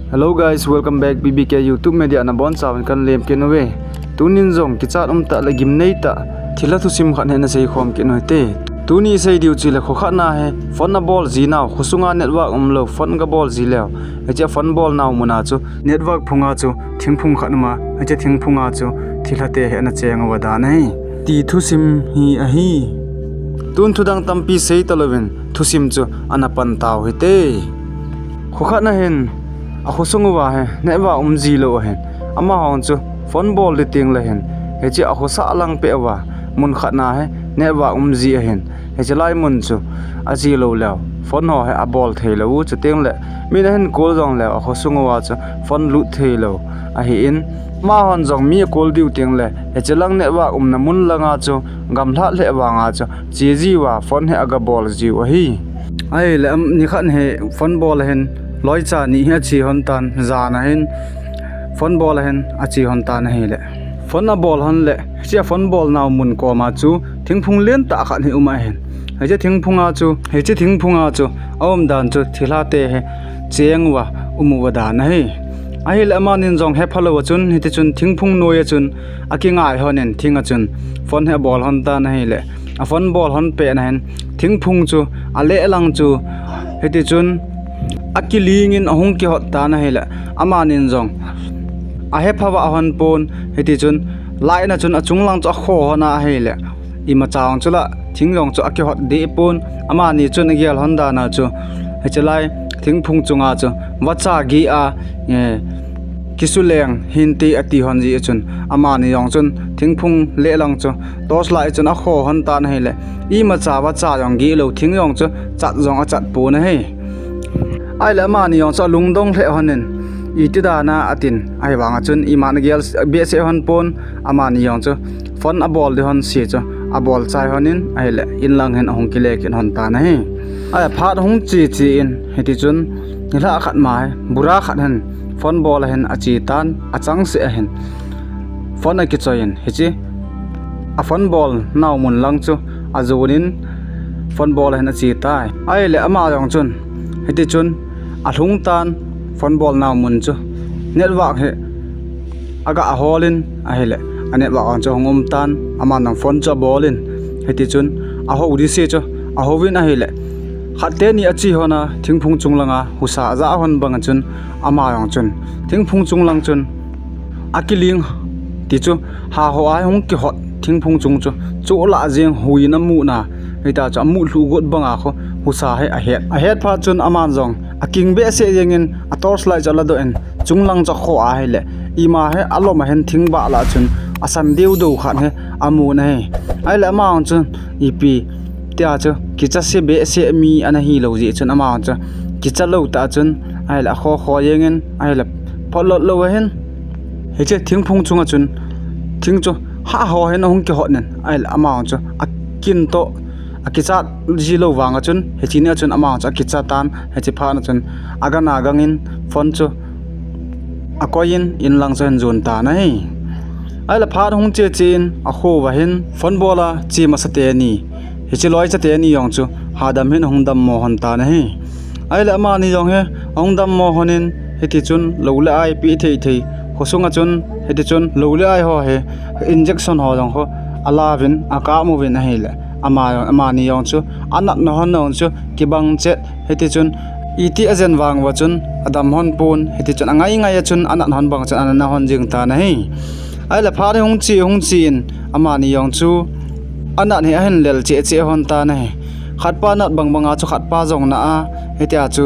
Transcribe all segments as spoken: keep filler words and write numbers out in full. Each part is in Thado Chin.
Hello guys, welcome back B B K YouTube Media, nabonchauvin kalemkit uve. Tunin jong kichat umtah le gimneitah thilha thusim khat hi nasei khom kit u hite. Tuni isei diu chu le khokhatna hi phone abol jinau, khosunga network umlou, phone gabol ji leu, hiche phone bolnau muna chu network phunga chu thingphung khat uma, hiche thingphunga chu thilhate hi ana cheng uva dan ahi, ti thusim hi ahi. Tun thudang tampi sei talouvin thusim chu ana pan tau hite. Khokhatna hin akhosung uva hi network um ji lou ahin, amahon chu phone bol ding tengle hin hiche akhosah lang peh uva mun khatna hi network um ji ahin, hiche lai mun chu ache lou leu phone ho hi abol theilou u, chutengle min ahin call jongleu akhosung uva chu phone lut theilou ahin, amahon jong mi acall diu tengle hiche lang network umna mun langa chu gamlhat lheh vanga chu che jiuva phone hi agabol jiu ahi. Ahile nikhat hi phone bol ahin, loicha ni hi ache lhon tan, jan ahin phone bol ahin ache lhon tan ahile, phone abol lhon le hiche phone bolnau mun koma chu thingphung lentah khat hi um ahin, hiche thingphunga chu, hiche thingphunga chu aumdan chu thilhate hi cheng uva um uva dan ahi. Ahile amanin jong hepha louva chun hitichun thingphung noiya chun akingai lhonin thinga chun phone hi abol lhon tan ahile, aphone bol lhon petna hin thingphung chu alehlang chu hitichun akilingin ahung kihot tan ahile, amanin jong ahephauva ahon pon, hitichun light na chun achunglang chu akho lhon a ahile, imacha jong chula thing jong chu akihot deh pon, amani chun agel lhon dana chu hiche lai thingphung chunga chu vacha geh a, kisuleng hinte ati lhon jeh chun, amani jong chun thingphung lehlang chu torchlight chun akho lhon tan ahile, imacha vacha jong geh lou, thing jong chu chat jong achat pon ahi. Ahile amani jong chu alungdong lheh lhonin, iti dana atin, ahivanga chun iman agel behseh lhon pon, amani jong chu phone abol ding lhon se chu abol chai lhonin ahile, inlang hin ahung kile kit lhon tan ahi. Ahile phat hung che che in hitichun nilhah khat ma hi bura khat hin phone bol ahin ache tan, achangseh ahin phone akichoi in hiche aphone bolnau mun lang chu ajonin phone bol ahin ache tai. Ahile ama jong chun hitichun alhung tan, phone bolnau mun chu network hi aga holin ahile, anetwork jong chu ahung um tan, aman jong phone chu abolin hitichun ahou ding se chu ahouvin ahile, khat teni ache lhona thingphung chunglanga husa ajah lhon banga chun ama jong chun thingphung chunglang chun akiling, tichu haho a hung kihot thingphung chung chu chohlah jeng huiyin amuna, hitia chu amu lhuh got banga khu husa hi ahet, ahet phat chun aman jong aking behseh jengin a torchlight chu aladoh in chunglang chu akho ahile, ima hi alom ahin thingbah lah chun asan deu deu khat hi amun ahi. Ahile ama jong chun ipi tia chu kicha se behseh mi ana hilou jeh chun ama jong chu kicha lou tah chun ahile akho kho jengin ahile photlot lou ahin hiche thingphung chunga chun thing chu haho hin ahung kihot in ahile ama jong chu akin toh akichat ji lou vanga chun hiche nia chun ama jong chu akicha tan, hiche phatna chun agana gangin phone chu akoiyin inlang chu ahin jon tan ahi. Ahile phat hung che che in akho uva hin phone bola che masa teni, hiche loicha teni jong chu hadam hin ahung dammo lhon tan ahi. Ahile amani jong hi ahung dammo lhonin hitichun lou le ai peh thei thei khosunga chun hitichun lou le ai ho hi injection ho jong khu alauvin akap uvin ahile, ama, amani jong chu anatna lhon jong chu kibang chet, hitichun iti ajen vang uva chun adam lhon pon, hitichun angai ngai a chun anat lhon bang chun anatna lhon jeng tan ahi. Ahile phat hi hung che hung che in amani jong chu anat hi ahin lel cheh cheh lhon tan ahi. Khatpa nat bang banga chu khatpa jong na a, hitia chu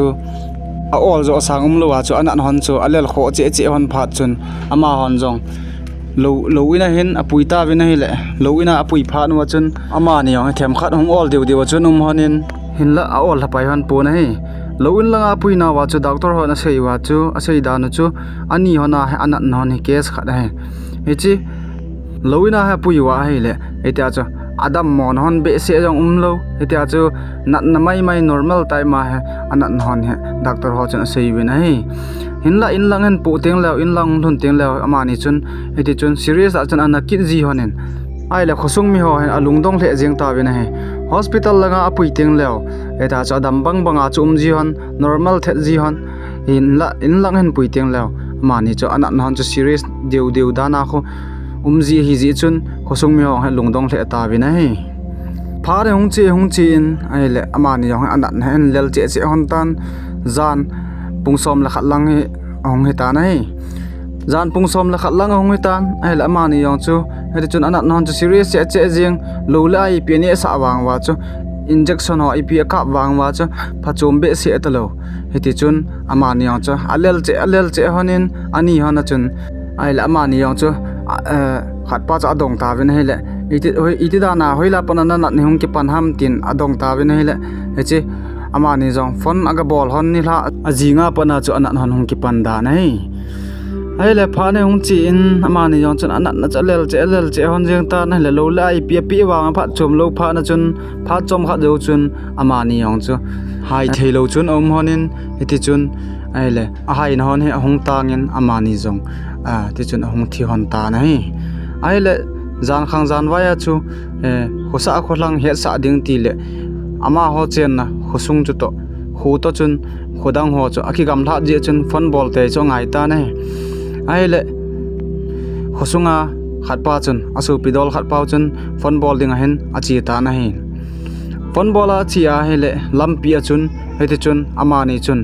a-ol joh sang umlouva chu anat lhon chu alel khoh cheh cheh lhon phat chun amahon jong lou, lou ina hin apui tauvin ahile, lou ina apui phat uva chun amani jong hi themkhat hung ol deu deu a chun um lhonin, hinla a-ol lhapai lhon pon ahi. Lou in langa apui nauva chu doctor hon asei uva chu, asei dan u chu ani lhona hi anatna lhon hi case khat ahi. Hiche lou ina hi apui uva ahile, hitia chu adammona lhon behseh jong umlou, hitia chu natna mai mai normal time a hi anatna lhon hi doctor ho chun asei uvin ahi. Hinla inlang ahin poh tengleu, inlang lhun tengleu amani chun hitichun serious a chun ana kit ji lhonin, ahile khosung miho hin alungdong lheh jeng tauvin ahi. Hospital langa apui tengleu, hitia chu adam bang banga chu um ji lhon, normal thet ji lhon, Hinlah, inlang hin pui teng leu, amani chu anatna hon chu serious deu deu dan a khu um ji ahi jeh chun, khosung mi ho hi lungdong lheh tauvin ahi. Phat hung che, hung che in, ahile amani jong hi anatna hi lel cheh cheh hon tan, jan pung som le khat lang hi ahung hi tan ahi. Jan pung som le khat lang ahung hi tan, ahile amani jong chu, hiti chun anatna hon chu serious cheh cheh jeng, lou le ai ipi aneh sah vang uva chu, injection ho ipi akap vang uva chu, phachom behseh talou. Hiti chun amani jong chu alel cheh, alel cheh hon in, ani hon a chun, ahile amani jong chu, a, eh, khat pa chu adong tauvin ahile, iti, hoi, iti dan a, hoilai a pat a nanat hi hung kipan ham tin adong tauvin ahile, hiche amani jong phone aga bol hon nilhah ajing a pat a chu anat hon hung kipan dan ahi. Ahile phat hi hung che in amani jong chun anatna chu alel cheh, alel cheh hon jeng tan ahile, lou le ai ipi apeh vang a phachom lou phat a chun, phat chomkhat jou chun amani jong chu hai thei lou chun aum hon in, hiti chun, ahile ahaina hon hi ahung tang in amani jong, a, ti chun ahung thi hon tan ahi. Ahile jan khang jan vai a chu, eh, khosah khosang hetsah ding ti le amaho chenna khosung chu toh, kho toh chun khodang ho chu akigamlhah jeh chun phone bol tei chu angai tan ahi. Ahile khosunga khat pa chun, asopi dol khat pa chun phone bol ding ahin ache tan ahi. Phone bol a ache ahile lampi a chun, hiti chun amani chun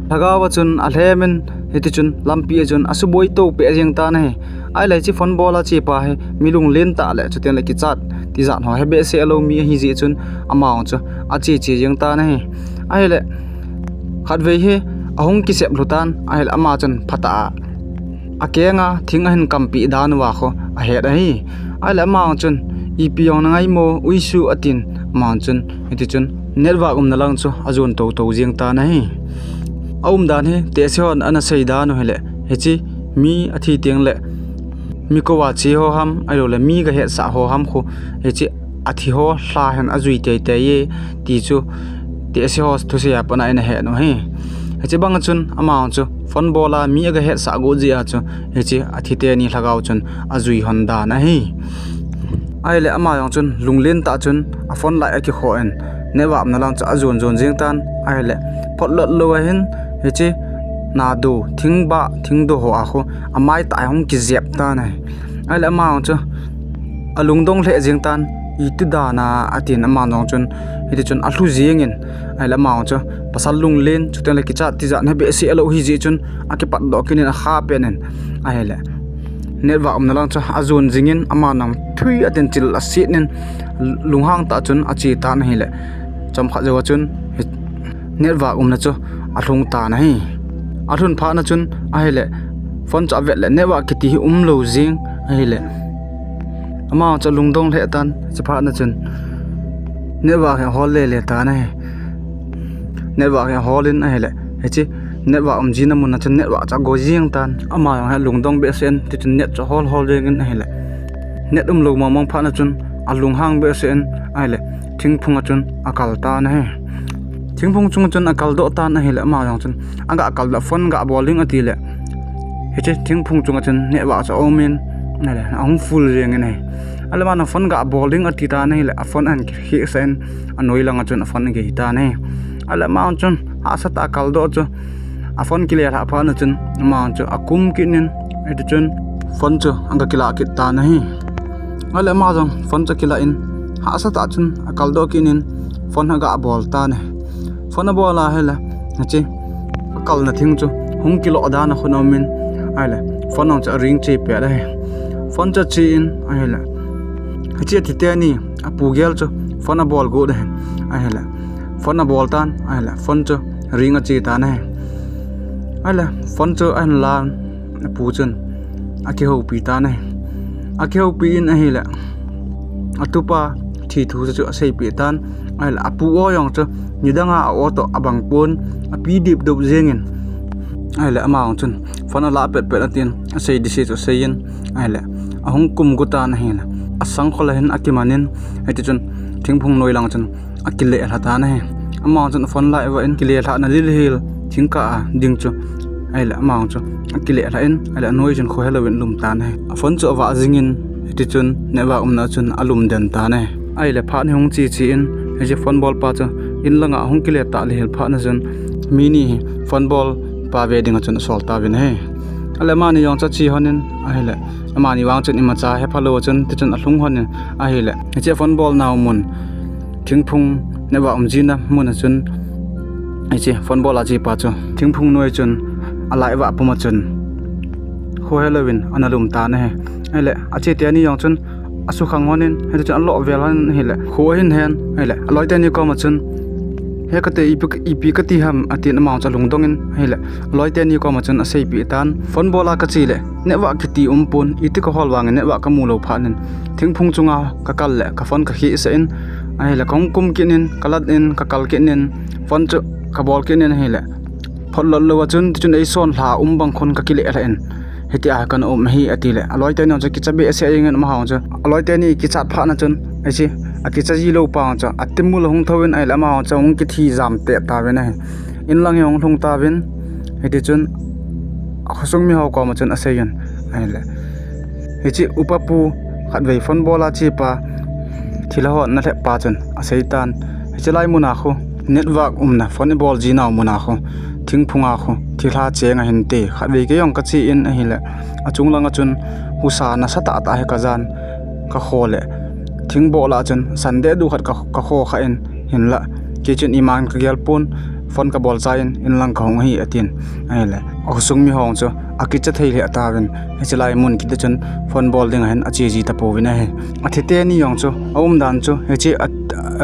lhagao a chun alhem in, hiti chun lampi a chun asuboi to peh jeng tan ahi. Ahile hiche phone bol a che pa hi mi lunglen tah le chuteng le kichat tijat ho he behseh lou mi ahi jeh chun ama jong chu ache che jeng tan ahi. Ahile khatvei hi ahung kisep lhu tan, ahile ama chun phatah a akeng a thing ahin kampeh dan uva khu ahet ahi. Ahile ama jong chun, ipi jong nangai mo, uisu, atin, ama jong chun, hiti chun network umna lang chu ajon tou tou jeng tan ahi. Aumdan hi tehse hon ana sei dan u hile, hiche mi athi teng le mi kouva che ho ham, ahilou le mi gahetsah ho ham khu, hiche athi ho lha hin ajui teitei e, ti chu tehse ho thusei a pat a ina het u ahi. Hiche bang a chun ama jong chu phone bol a mi agahetsah got jeh a chu, hiche athi teni lhagao chun ajui hon dan ahi. Ahile ama jong chun lunglen tah chun a phone light akikhoh in, network umna lang chu ajon jon jeng tan, ahile photlot lou ahin, hiche nado, thingbah, thingdo ho a khu amai tah a hung kijep tan ahi. Ahile ama jong chu alungdong lheh jeng tan, iti dan a, atin ama jong chun, hiti chun alhu jeng in, ahile ama jong chu pasal lunglen, chuteng le kichat tijat he behseh lou ahi jeh chun akipatdoh kit in akha pen in, ahile network umna lang chu ajon jing in, ama jong phui atin chil aset in, lunghang tah chun ache tan ahile, chomkhat jou a chun network umna chu alhung tan ahi. Alhun phat a chun ahile phone chu avet le network kiti hi umlou jeng ahile, ama chu lungdong lheh tan, hiche phat a chun network hi ahol le le tan ahi. Network hi ahol in ahile, hiche network um jina mun a chun network chu ago jeng tan, ama jong hi lungdong behseh in, ti chun net chu ahol hol jeng in ahile, net umlou mong mong phat a chun alunghang behseh in ahile thingphung a chun akal tan ahi. Thingphung chung a chun akaldoh tan ahile, ama jong chun aga kaldoh, phone gabol ding ati le, hiche thingphung chung a chun network chu aum in, ahile ahung full jeng in ahi. Ahile ama jong phone gabol ding ati tan ahile, a phone ahin kikhehsah in, anoi lang a chun a phone agei tan ahi. Ahile ama jong chun hahsa tah a kaldoh chu, a phone kilelhah phat a chun ama jong chu akum kit in, hiti chun phone chu aga kilah kit tan ahi. Ahile ama jong phone chu akilah in, hahsa tah chun akaldoh kit in, phone agabol tan ahi. Phone abol ahile, hiche akalna thing chu hung kilo dan a khu aum in, ahile phone jong chu aring che pet ahi. Phone chu ache in ahile, hiche athi teni apu gel chu phone abol got ahi. Ahile phone abol tan ahile phone chu ring ache tan ahi. Ahile phone chu ahin lan, apu chun akihoupi tan ahi. Akihoupi in ahile, atupa thi thu chu aseipeh tan. Ahile apu o jong chu nidang a a o toh abang pon, api dipdup jeng in, ahile ama jong chun phone alah pet pet atin, asei dise chu asei in, ahile ahung kum got tan ahile, asangkhol a hin akiman in, hiti chun thingphung noi lang chun akilelha tan ahi. Ama jong chun a phone lah vah in, kilelhahna lilhil thingkah a ding chu, ahile ama jong chu akilelha in, ahile anoi chun kho helouvin alum tan ahi. A phone chu avah jing in, hiti chun network umna chun alum den tan ahi. Ahile phat hi hung che che in, hiche phone bol pa chu in lang a hung kile tah lihil phat a chun, mi ni hi phone bol pa ve ding a chun asol tauvin ahi. Ahile amani jong chu ache lhonin ahile, amani vang chun imacha hepha lou a chun tichun alhung lhonin ahile, hiche phone bol nau mun Thingphung network um jina mun a chun hiche phone bol a chepa chu Thingphung noi chun alai vah pum a chun khohe louvin ana lum tan ahi. Ahile ache teni jong chun asukhang lhonin, hiti chun alo vel lhonin ahile, kho ahin hen ahile, aloi teni koma chun, "He kate, ipi, ipi kati ham?" atin amahon chu alungdongin ahile, aloi teni koma chun aseipeh tan, "Phone bol a kache le network kiti umpon, iti kahol vangin network kamu lou phat in Thingphung chunga kakal le ka phone kakhehsah in, ahile kahung kum kit in, kalat in, kakal kit in, phone chu kabol kit in ahile, photlot lou a chun, tichun eison lha um bang khun kakile lha in, hitia kana um ahi," atile, aloi teni jong chu kicha behseh jengin amahon chu, aloi teni kichat phat na chun, hiche akicha ji lou pa jong chu atimul ahung thouvin ahile, amahon chu ahung kithi jam teh tauvin ahi. Inlang hi ahung lhung tauvin, hiti chun akhosung miho koma chun aseijun ahile, hiche upa pu khatvei phone bol a chepa thilha hon ana lhep pa chun aseitan, hiche lai muna khu network umna phone ibol jinau muna khu Thingphunga khu thilha cheng ahinte, khatvei kei jong kache in ahile, achung langa chun husa nasatah tah hi kajan, kakho le thingbol a chun san dehduh khat ka, kakho kha in, hinla kei chun iman kagel pon, phone kabol chai in inlang kahung ahi atin ahile, akhosung miho chu akicha thei lheh tauvin, hiche lai mun kiti chun phone bol dinga hin ache ji tapouvin ahi. Athi teni jong chu aumdan chu hiche a,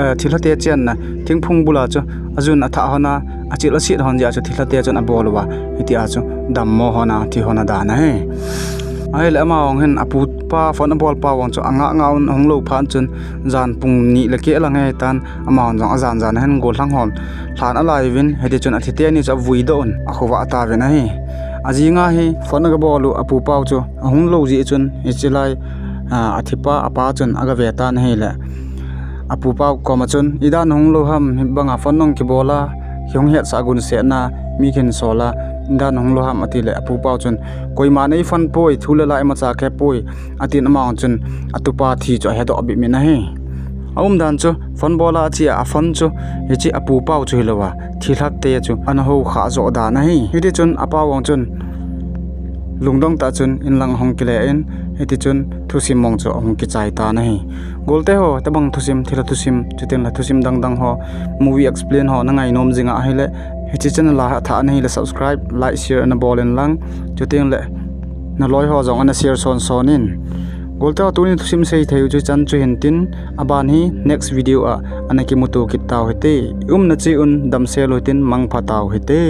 a, thilhate chenna Thingphung bula chu ajun athah lhona, achil aset lhon jeh a chu thilhate chun abol uva, hitia chu dammo lhona, thi lhona dan ahi. Ahile amahon hin apupa phone abol pa jong chu angah ngah un, ahung lou phat chun jan pung ni le keh lang ahitan, amahon jong ajan jan a hin gollhang hon lhan alai uvin, hiti chun athi teni chu avuidoh un akhovah tauvin ahi. Ajinga hi phone agabol u apupa chu ahung lou jeh chun hiche lai, a, athipa apa chun agave tan ahile, apupa koma chun, "Idan nahung lou ham, hibanga phone nahung kibol a, kihung hetsah gunsetna, mi kihin sol a, idan nahung lou ham?" atile, apupa chun, "Koiman eiphone poi, thu le la imacha kahepoi," atin, amahon chun atupa thi chu ahedoh bep in ahi. Aumdan chu phone bol a ache a, aphone chu hiche apupa chu hilouva, thilhate chu ana houkhah joh dan ahi. Hiti chun apa jong chun lungdong tah chun inlang ahung kile in, hiti chun thusim mong chu ahung kichai tan ahi. Golte ho, tobang thusim, thilha thusim, chutengle thusim dangdang ho, movie explain ho nangainom jinga ahile, hiche channel a athah nahile subscribe, like, share ana bol inlang, chutengle naloi ho jong ana share son son in. Golte ho, tuni thusim seithei u chu hichan chu hintin, aban hi next video a ana kimuto kit tau hite. Umna cheh un damsel u hitin, mangpha tau hite.